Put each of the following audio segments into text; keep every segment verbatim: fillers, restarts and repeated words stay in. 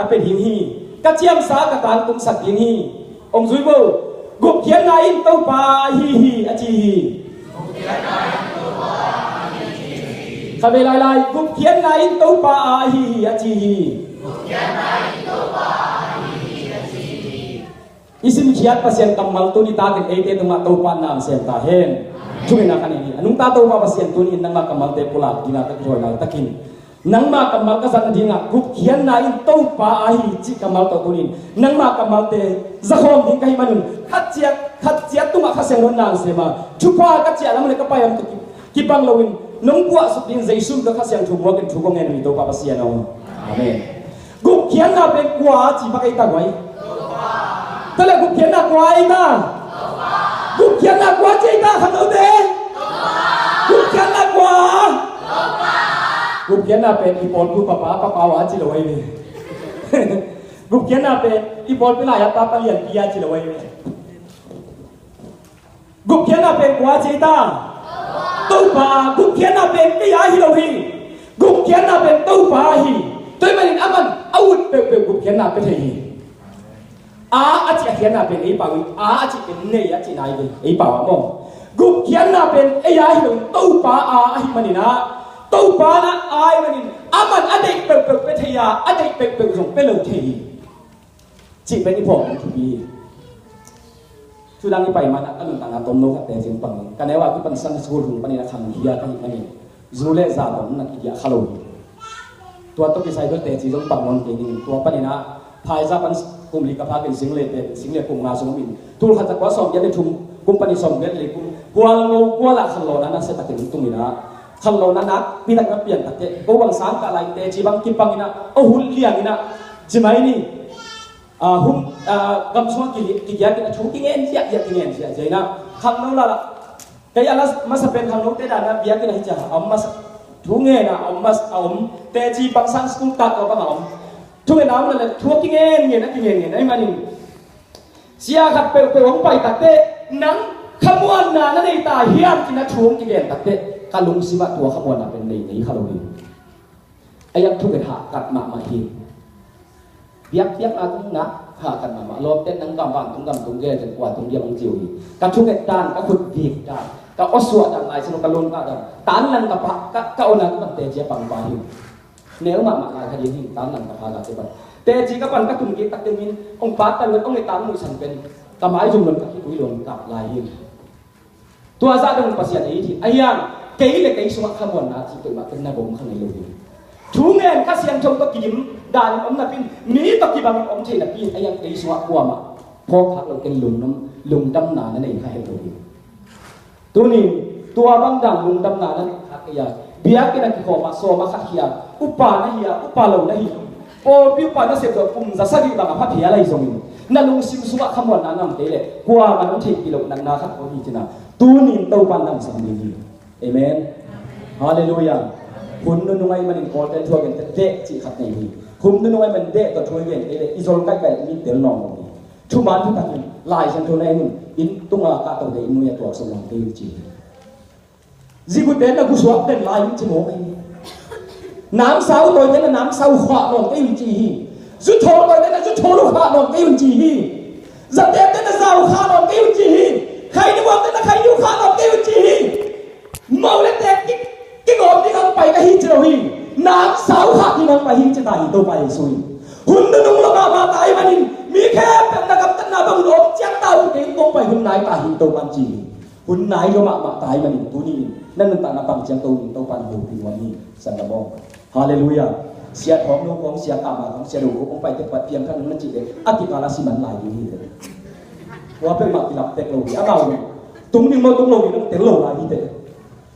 ka pia ding hi. Ka ciamsa ka tangtungsak ding hi. Hong zui vo. Gupkhiatna in Topa ahi hi, a ci hi. Khatvei lailai, gupkhiatna in Topa ahi hi, a ci hi. I simkhiat Pasian kammal tuni takin eite tungah Topa na sem ta hen. Thungetna khat nei ni. A nungta Topa Pasian tuni in nangmah kammalte pulak dingah ka kithawi laitakin, nangmah kammal ka zat nadingah gupkhiatna in Topa ahi cih kammal tawh tuni in nangmah kammalte zakhawm ding ka hih manun, khat ciat khat ciat tungah Kha Siangtho na sem a, thupha ka ciah lam le ka pai lam tawh ki, kibang loin nong puahsuk ding Jesu min tawh Kha Siangtho buakin thu kong ngen uh hi, Topa Pasian aw. Amen. Gupkhiatna pen kua ci pak ei ta guai. Tua leh gupkhiatna kua ei ta? Gupkhiatna kua ci ei ta, khangnote? Gupkhiatna kua? Gupkhiatna pen i pawlpi papa, papa uh a ci lo ei ve. Gupkhiatna pen i pawlpi lai-a papa lianpi a ci lo ei ve. Gupkhiatna pen kua ci ei ta? Topa. Gupkhiatna pen kei a hi lo hi. Gupkhiatna pen Topa a hi. Tua ahih manin aman a ut peuhpeuh gupkhiatna pia thei hi. A, a cih a khiatna pen ei pau hi. A, a cih pen nei a cihna hi ve, ei pau ah maw. Gupkhiatna pen ei a hi lo hi. Topa a ahih manin ah, Topa na a ahih manin aman a deih peuhpeuh pia thei a, a deih peuhpeuh zong pia lo thei hi. Cih pen i phawk ding thupi hi. Thudang i pai manin a, ka nuntakna tomno khat teci pang in, ka neu a kipan Sunday school hong panin a khang hia ka hih manin, zu le za tawh na kidiah kha lo hi. Tua tawh kisai bel teci zong pang nawn kei ning. Tua panin a, phaiza pan kum li ka phak in, sing le pen, sing le kum nga sung om in, tul khat za kua sawm giat le thum, kum pani sawm giat le kum, Khualngo khual ah khanlawhna na sia takin tung in a, khanlawhna nakpi tak na piang takteh, ko bang sang kah lai, teci bang kipang in a, a hun liang in a, ci mai ni. Ah, hum, ah, gam sungah ki, kigiak in a, thu kingen ziahziah, kingen ziahziah in a, khangno la la. Kei a la masa pen khangnote dan a biakinn ah hi ciang a om masa, thu ngen a om masa, a om. Teci pang Sunday school tak a bang a om. Thungetna om na le, thu a kingen ngen a, kingen ngen a, ahih manin sia khat peuhpeuh hong pai takteh, nang khamuanna na nei ta hiam ci-in a thu hong kigen takteh, ka lungsim ah tua khamuanna pen nei, nei kha lo hi. A iang thunget hahkat mahmah hi. Biakpiakna tung na hahkat mahmah. Lawmte nang gam vantung gam tung gel zen kua tung diam hong ci uh hi. Ka thunget dan, ka khut vik dan, ka awsuah dan, Lai Siangtho ka lungkah dan, tanlang ka pha, ka, ka awna ka pante cia pangpa hi. Neu mahmah lai kha ding hi, tanlang ka pha ka cia pan. Teci ka pan ka tun kik tak ding in, hong pak ka luat, hong i tang muhsan pen, ka maizum lon ka khikui lon kap lai hi. Tua zah dong Pasian ei hi. A hiang, kei le kei sungah khamuanna cih peuhmah ken na bawm kha ngei lo hi. Thu ngen Kha Siangtho tawh kidim danin om napi in, mi tawh kibangin om thei napi in, a hiang kei sungah kuamah phawk khak lo ken lungdam, lungdamna na nei kha het lo hi. Tunin tua bang dan lungdamna na nei kha kei a, biakinn a kikhawm ah sawm a khat hi a, upa na hi a, upa lo na hi lo, pawlpi upa na sep zawh kum za sagih bang a pha phial ahi zongin, na lungsim sungah khamuanna na om kei leh kuamah na om theihpih loh natna khat kong hi cin a, tunin Topa in na omsam ding hi. Amen. Halleluiah. Hun nunung ahih manin Kawlte thu a gente deh cih khat nei hi. Hun nunung ahih manin deh tawh thu a gen kei leh i zol kaikai leh mi tel nawn lo hi. Thuman thutakin Lai Siangtho na en un, inn tunga kahtote inn nuai a tuaksuk nawn kei un ci hi. Zikute na gusuak den lai un ci mawk hi. Namsau tawite na namsau khah nawn kei un ci hi. Zuthawl tawite na zuthawl uh khah nawn kei un ci hi. Zatepte na zau khah nawn kei un ci hi. Khaini buakte na khaini uh khah nawn kei un ci hi. Mo le tek ki, kigawm ding hong pai ka hi ci lo hi. Namsau khah ding hong pai hi ci ta hi Topa Jesu in. Hun nunung lua mahmah ta ahih manin mi khempeuh na gamtatna bang lawm ciang ta uh, kei kong pai hun nai ta hi Topa in ci hi. Hun nai lua mahmah ta ahih manin tuni in na nuntakna bang ciang to in Topa in hopih nuam hi. Sanggambaw. Halleluiah. Sia Thawng No khawng, Sia Kah Ma khawng, Sia Do khawng hong pai tek pat piang khat na cih leh a kikal a siman lai ding hi teh. Tua peuhmah kilap tek lo hi. Amau tung ding maw tung lo ding tel lo lai hi teh.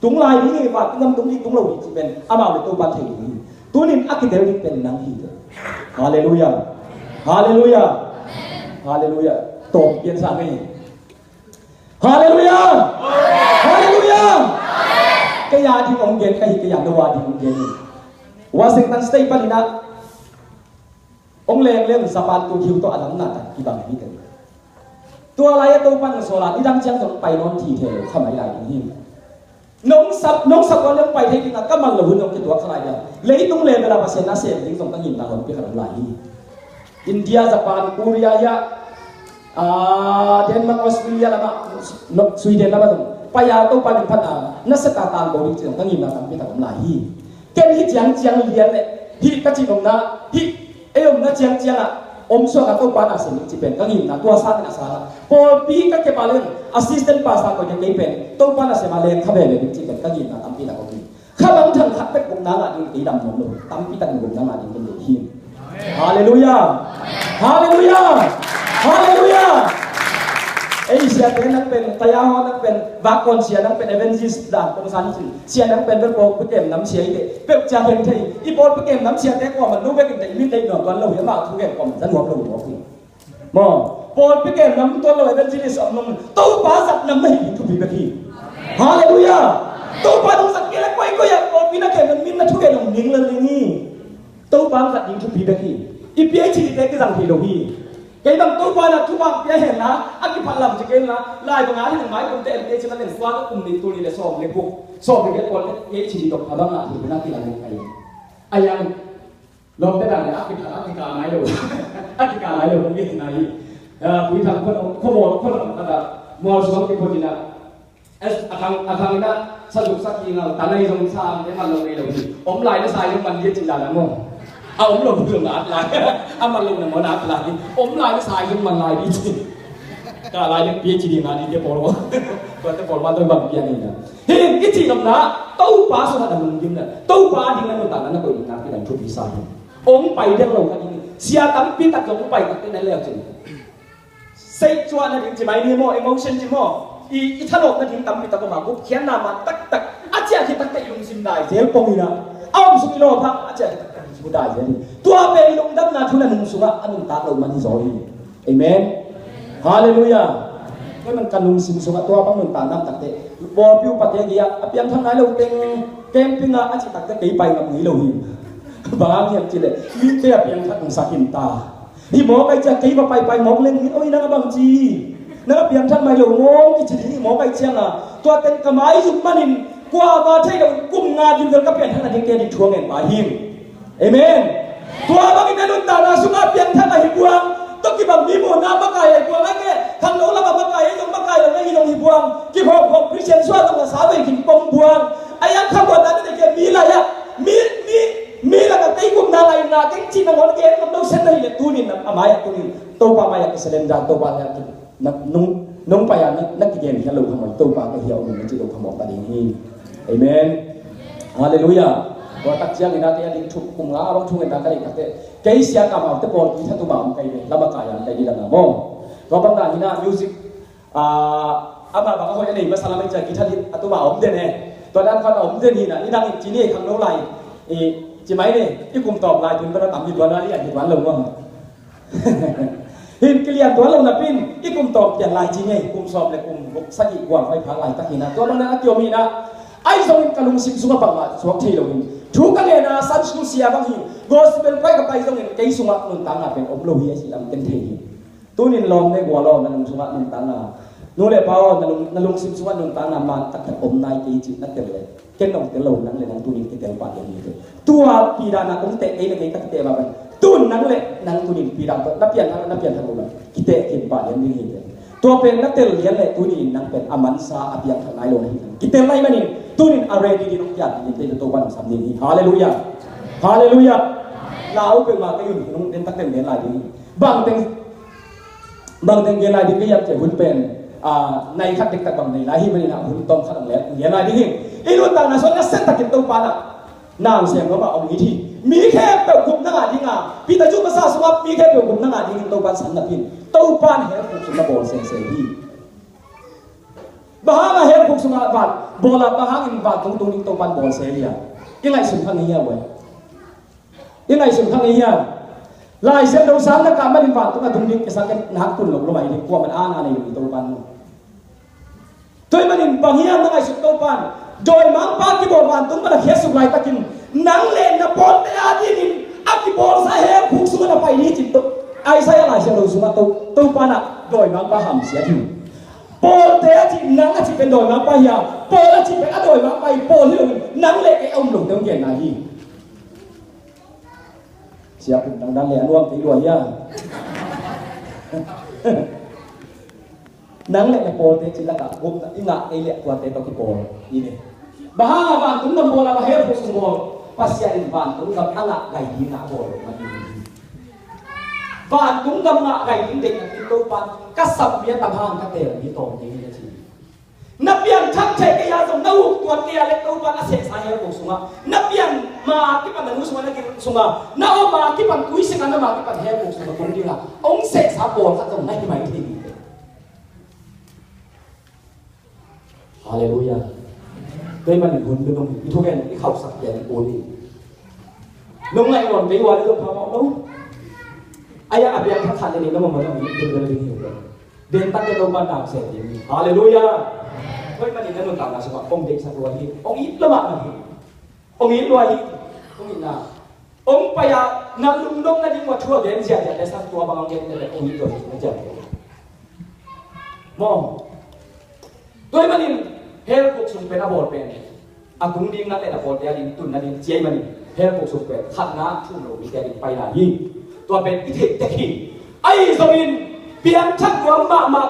Tung lai ding hi, vantung gam tung ding tung lo ding cih pen amau le Topa thei ding hi. Tunin a kitel ding pen nang hi teh. Halleluiah. Halleluiah. Halleluiah. Tawm pian sa ngei. Halleluiah. Halleluiah. Kei a ding hong gen ka hi, kei a no a ding hong gen hi. Washington State panin ah hong leng leng Japan tung khiu tawh a lamna tak kibang hi teh. Tua lai-ah Topa in hong sawl a, nidang ciang zong pai nawn thei lo kha mai lai ding hi. Nong sap, nong sap ua leng pai thei ding a, ka man lo hun zong kituak kha lai ding a. Leitung level a Pasian na sem ding zong ka ngimna honpi khat om lai hi. India, Japan, Korea, hiah, ah, Denmark, Australia lamah, no, Sweden lamah zong pai-a Topa min phatna na sep a tangko ding ci zong ka ngimna tampi tak om lai hi. Ken hih ciangciang lian le hih ka cih nopna, hih ei omna ciangciang ah om suak a Topa na sem ding ci pen ka ngimna, tua sangin a sang ah pawlpi ka kep a leng assistant pastor koih ding kei pen Topa na sem a leng kha veve ding ci pen ka ngimna tampi tak om hi. Kha bang thang khat bek gupna ngah ding kei dam nuam lo. Tampi takin gupna ngah ding ken deih hi. Halleluiah. Halleluiah. Halleluiah. Ei, siate nang pen, taya haw nang pen, vakkawn sia nang pen, evangelist dan kong san cin. Sia nang pen bel pawlpi kem nam sia hi teh. Peuh cia khen thei. I pawlpi kem nam siate kuaman lo bekin teh, i min deih nuam tuan lo hi, amah thu gen kuaman za nuam lo hi. Maw, pawlpi kem nam tuan lo evangelist om nung, Topa zat nam na hi ding thupi bek hi. Halleluiah. Topa nung zat kei le koikoi ah pawlpi na kem nam min na thugen om ning la ling hi. Topa zat ding thupi bek hi. I PhD te kizang thei lo hi. Kei bang Topa na thupha pia hen la, a kiphat lam ci kei la, lai bang a hi nang mai kum te em te ci na len suan a kum ni tul ni le sawm le guk, sawm le guk pawlpi PhD dok a bang a hi na kilang kai. A yang Lawmte dan le a kikal, a kikal nai lo. A kikal nai lo, kong gen nai. Ah, Pui Thang khon, khon, khon, khon, khon, mual suang kiphot ina. Es, a thang, a thang ina, sa zuk sa ki ngal, tanai zong sa, e man lo nei lo hi. Om lai na sa zong man dia ci dan a maw. A om lo zong na at lai. A man lo na maw na at lai. Om lai na sa zong man lai di ci. Ka lai le PhD na di te pawl maw. Tua te pawl maw, tua bang pian ina. Hi, kici nopna, Topa sungah na lunggimna. Topa ding na nuntakna na koih ding na kidan thupi sa hi. Ong pai deuh lo ka ding. Sia tampi tak zong ong pai tak te na leu cin. Sei cuah na ding ci mai ni maw, emotion ci maw. I, i thalawp na ding tampi tak om a gup khian na ma taktak. A ciah hi tak te i lungsim dai zel pong ina. A om suk i lawp hang, a ciah hi tak te i lungsim dai zel hi. Tua pen i lungdamna thu na nung sungah a nuntak lo man hi zaw hi. Amen. Halleluiah. Kei man ka lungsim sungah tua bang nuntak nam takte. Bawlpi upate gei ah a piangthak nai lo teng camping ah a cih takte kei pai ngam ngei lo hi. Bang hang hiam cih leh mite a piangthak hong sak in ta. Hi mawk ai ciah kei va paipai mawk leng hi. Oi, nang a bang ci, nang a piangthak mai lo ngawng kici ding hi mawk ai ciangah tua teng ka maizum manin kuamah thei lo kum nga ding vel ka piangthak na ding kei ding thu a ngen pa hi. Amen. Tua bangin na nuntakna sungah piangthak ahi buang. Tawh kibang mi muhna makai ahi buang. Ai ke khangno lamah makai ahi zong makai lo na hi zong hi buang. Kiphawkphawk Christian suah zong a sa vei kin pom buang. Ai a khabuatna na neih ke mi lai-ah mi, mi, mi lakah kei gupna lai na keng cih nangawn gen ngam lo sen na hi leh tunin a mai-ah tunin Topa mai-ah i surrender, Topa lai-ah tunin. Na, nung, nung pai a na, na kigen hi a lo khamawh, Topa ka hi a om in na ci lo khamawh ta ding hi. Amen. Halleluiah. Tua tak ciangin a te a ding thuk kum nga a bang thuk in na ka ding takte. Kei sia ka mau te pawl ki tha tu ma om kai ve. Lama kai a kai di lama mo. Tua bang na hi na music, ah, ama bang a hoi a nei masa lam a i cia ki tha di a tu ma om den e. Tua dan khat a om den hi na, i dang in ci ni khang no lai. I, ci mai ni, i kum tawm lai tun bana tam hi tuan a li a hi tuan lo mo. Hin kilian tuan lo napin, i kum tawm pian lai ci ngei, kum sawm le kum guk sagih guang hoi phak lai tak hi na. Tua bang na a kiom hi na, ai zongin ka lungsim sungah bangmah suak thei lo hin. Thu ka ngen a Sunday school sia bang hi, gospel pai ka pai zongin kei sungah nuntakna pen om lo hi a si lam ken thei hi. Tunin lawm le gual aw, na lung sungah nuntakna. Nu le pa aw, na lung, na lungsim sungah nuntakna man taktak om nai kei cih na tel le. Ken nong tel lo nang le nang tunin kiteel pah lian hi ve. Tua pidan a kong teh kei le kei ka kiteel mah pen. Tun nang le nang tunin pidan tawh na pianthak, na pianthak lo nang kiteel khin pah lian ding hi ve. Tua pen na tel lian le tunin nang pen a mansa a piangthak nai lo na hi. Kiteel nai manin tunin a ready ding nong pian ding te Topa nong sam ding hi. Halleluiah. Halleluiah. Lau pen ma kei un nong den tak den den lai ding hi. Bang teng Bang teng gen lai ding ka hiam cih hun pen, ah, nai khat diktak bang nei lai hi manin ah hun tawm khat ang le gen lai ding hi. I nuntakna suan na set takin Topa na nang sem lo ma om it hi. Mi khempeuh gupna ngah ding a, Peter cu masa sungah mi khempeuh gupna ngah dingin Topa san na pin. Topa na hell khuk sung na bawl sese hi. Bang hang a hell khuk sungah van bawl a, bang hangin vantung tung ding Topa na bawl se hi a. I ngaihsun kha ngei hi a, ue. I ngaihsun kha ngei hiam? Lai Siangtho sang na kah manin vantung a tung ding kisam ken na hak tun lo lo mai ding, kuaman a na nei lo i Topa nu. Tua ahih manin bang hiam na ngaihsut Topa in dawimangpa kibawl vantung man a khiatsuk laitakin nang le na pawlte a dingin a kibawlsa hell khuk sungah na pai ding cin Isaiah Lai Siangtho sungah To, Topa in ah dawimangpa hamsiat hi. Pawlte a cih nang a cih pen dawimangpa hi a, pawl a cih pen a dawimangpa hi, pawl hi loin nang le kei a um lote hong genna hi. Siapin dangdan le a nuam kei lua hia. Nang le na pawlte ci lakah gupna i ngah kei le tuate tawh kipawl i ne. Bang hang a vantung gam bawl a, bang hell khuk sung bawl? Pasian in vantung gam a ngah gai ding a bawl mah hi. Vantung gam ngah gai ding deihna pen Topa, ka sap mi a tam hang ka teel mi tawm ding hi, a ci. Na piangthak thei kei a zong, na uk tuat kei a le Topa a sehsa hell khuk sungah, na pian ma a kipan na nu sungah, na gil sungah, na om a kipan tuisik a, na ma a kipan hell khuk sungah tung ding a hong sehsa pawlkhat zong na hi mai thei ding. Halleluiah. Tua ahih manin hun dong i thugen i khauhsak pian i kul hi. Nong ngaih nawn kei ua le zong phamawh lo. Ai-a a piangthak khat le nih na mawh mawh na mi ding ding ding hi. Den tak te Topa nang se ding hi. Halleluiah. Tua ahih manin na nuntakna sungah hong deihsak lua hi. Hong it lua mah hi. Hong it lua hi. Hong itna. Hong pai a na lungdong nading ua thu a gen ziahziah te sang tua bang hong gen te hong it lua hi na ciang. Maw. Tua ahih manin hell khuk sung pen a bawl pen, a tung ding na le na pawlte a ding tun nading ci ahih manin hell khuk sung pen khatna thum lo mite a ding paina hi. Tua pen i theih tek hi. Ahi zongin piangthak nuam mahmah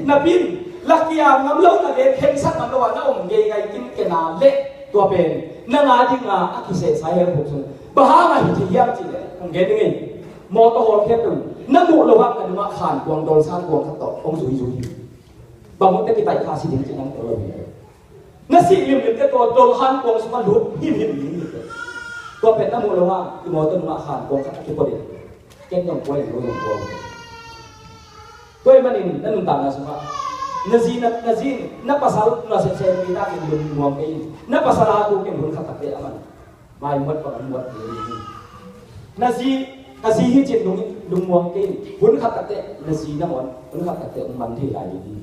napi in lakia ngam lo na le khensat ngam lo a na om ngeingai kinken a le tua pen nang a ding a a kisehsa hell khuk sung bang hang a hi thei hiam cih leh hong gen ning ei. Mawtaw hawlkhiat un na muh loh hang na nungah khankuang, dolsan kuang khat tawh hong zuizui hi. Bang hun teh kitaih kha si ding cih nang tel lo hi. Na sih limlim teh tua dolsan kuang sungah lut himhim ding hi teh. Tua pen na muh loh hang i mawtaw nungah khankuang khat a kipua ding. Ken zong pua ing, ko zong pua ing. Tua ahih manin na nuntakna sungah na zi, na, na zi, na pasal na sehseh mi takin lungmuang kei in. Na pasal a tukin hun khat tak teh a man mai muat bang muat ding hi. Na zi, ka zi hi cin lung, lungmuang kei in. Hun khat tak teh na zi nangawn hun khat tak teh hong man thei lai ding hi.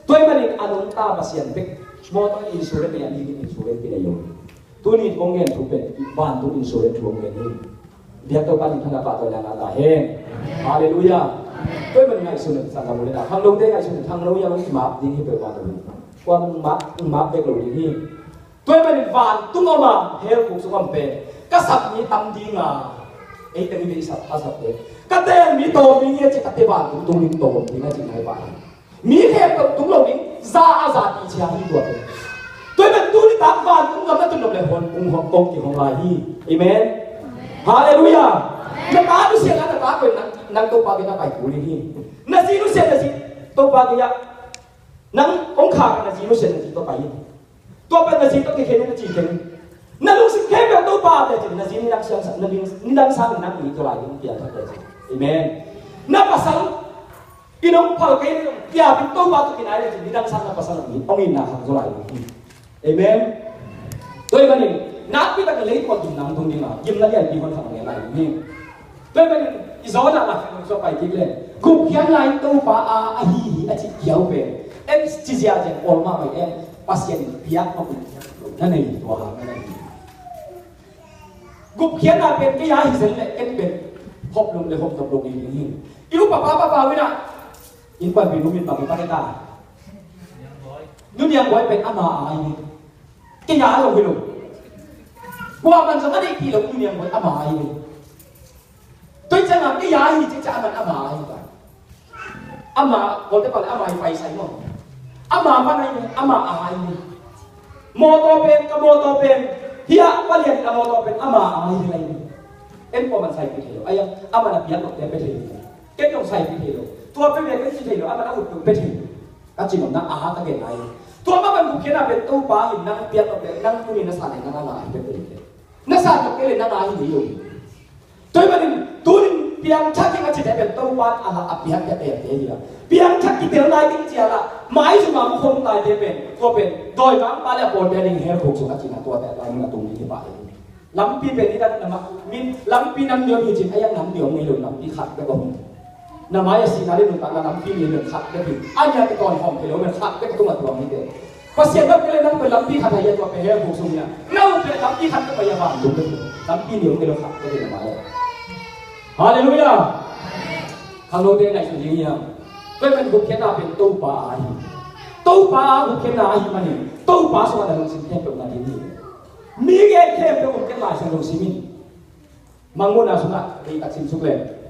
Tua ahih manin a nungta Pasian bek mawtaw insurance nei a, ni insurance pi nei lo. Tuni kong gen thu pen vantung insurance thu kong gen hi. Biak Topa min thang a pahtawi na ta hen. Halleluiah. Tua ahih manin ngaihsun in sang ka mu le na khangnote ngaihsun in khangno ia hong kimap ding hi peuhmah lo hi. Kua hong map, hong map bek lo ding hi. Tua ahih manin vantung om a hell khuk sung om pen ka sap mi tam ding a, ei teng i bei sap a sap te ka teel mi tawm ding hi a ci, ka te vantung tung ding tawm ding a ci ngai pah hi. Mi khempeuh tung lo ding, za a za ti cia hi tua pen. Tua ahih manin tuni tak vantung gam na tun nop le hon kung hong kong kihong lai hi. Amen. Halleluiah. Na ta nusia na ta ko nang, nang Topa bek na pai kul ding hi. Na zi nusia na zi Topa bek a, nang hong kha ka na zi nusia na zi Topa hi. Tua pen na zi tawh kikhen in na ci khen in. Na lungsim khempeuh Topa a pia cin na zi nidang sang, na zi nidang sang in nang mi tua lai ding pia tawh pia cin. Amen. Na pasal in hong phal kei in hong pia pin Topa tawh kinai le cin nidang sang na pasal in hong itna khang zaw lai ding hi. Amen. Tua ahih manin nakpi takin leitung a gimna hong tung ding a, gimna lianpi hon khang ngen lai ding hi. Tua ahih manin i Jonah na khat hong suak pai kik leng, gupkhiatna in Topa a ahi hi a cih kiau pen en ci ziahziah pawl mahmah in Pasian in piak mah gupkhiatna nei tua hang na nei hi. Gupkhiatna pen kei a hi zen le ken pen hop lum le hop nop lo ding hi. I upa pa pa pa wina in panpih nu min bang i pan ta. Nu Niang Bawi pen ama a hi. Kei a lo hi lo. Kua man zong a deihpih lo, Nu Niang Bawi ama a hi lo. Tua ciangin kei a hi ci ciang a man ama a hi ta. Ama, kolte pau le ama hi paisai maw. Ama man a hi lo, ama a hi lo. Mawtaw pen, ka mawtaw pen, hiah palian ka mawtaw pen ama a hi lai lo. En kua man saipih thei lo. Ai a, ama na piak lo te pe thei lo. Ken zong saipih thei lo. Tua pe ve ken ci thei lo, ama na ut lo pe thei lo. Ka ci nopna a ka gen lai. Tua mah bang gupkhiatna pen Topa in nang piak nop le nang tuni na sa le nang a la hi peuhpeuh hi. Na sa nop kei le nang a hi ni lo hi. Tua ahih manin tunin piangthak hi a cite pen Topa in a la a piak hi a tete hi a. Piangthak kitel lai ding ci a la maizum a mukhong taite pen tua pen dawimangpa le a pawlte a ding hell khuk sung a cihna tuate a tua mun a tung ding hi pah hi. Lampi pen i dan na mah, min lampi nam ni om hi cin, a yang nam ni om ngei lo, lampi khat bek om. Na mai a sihna le nuntakna lampi ni om khat bek hi. A nia te tawn hawm thei lo, men khat bek a tung a tuang hi te. Pasian bek le nang pen lampi khat hai a tua pen hell khuk sung hi a. Na um pen lampi khat bek a hi a van tung bek hi. Lampi ni om ngei lo khat bek hi na mai a. Halleluiah. Khangnote ngaihsun ding hi a. Tua pen gupkhiatna pen Topa a hi. Topa a gupkhiatna a hi manin Topa sungah na lungsim khempeuh na ding hi. Mi gen khempeuh gupkhiat lai sung lungsim in. Mangmuhna sungah ei taksim suk leng.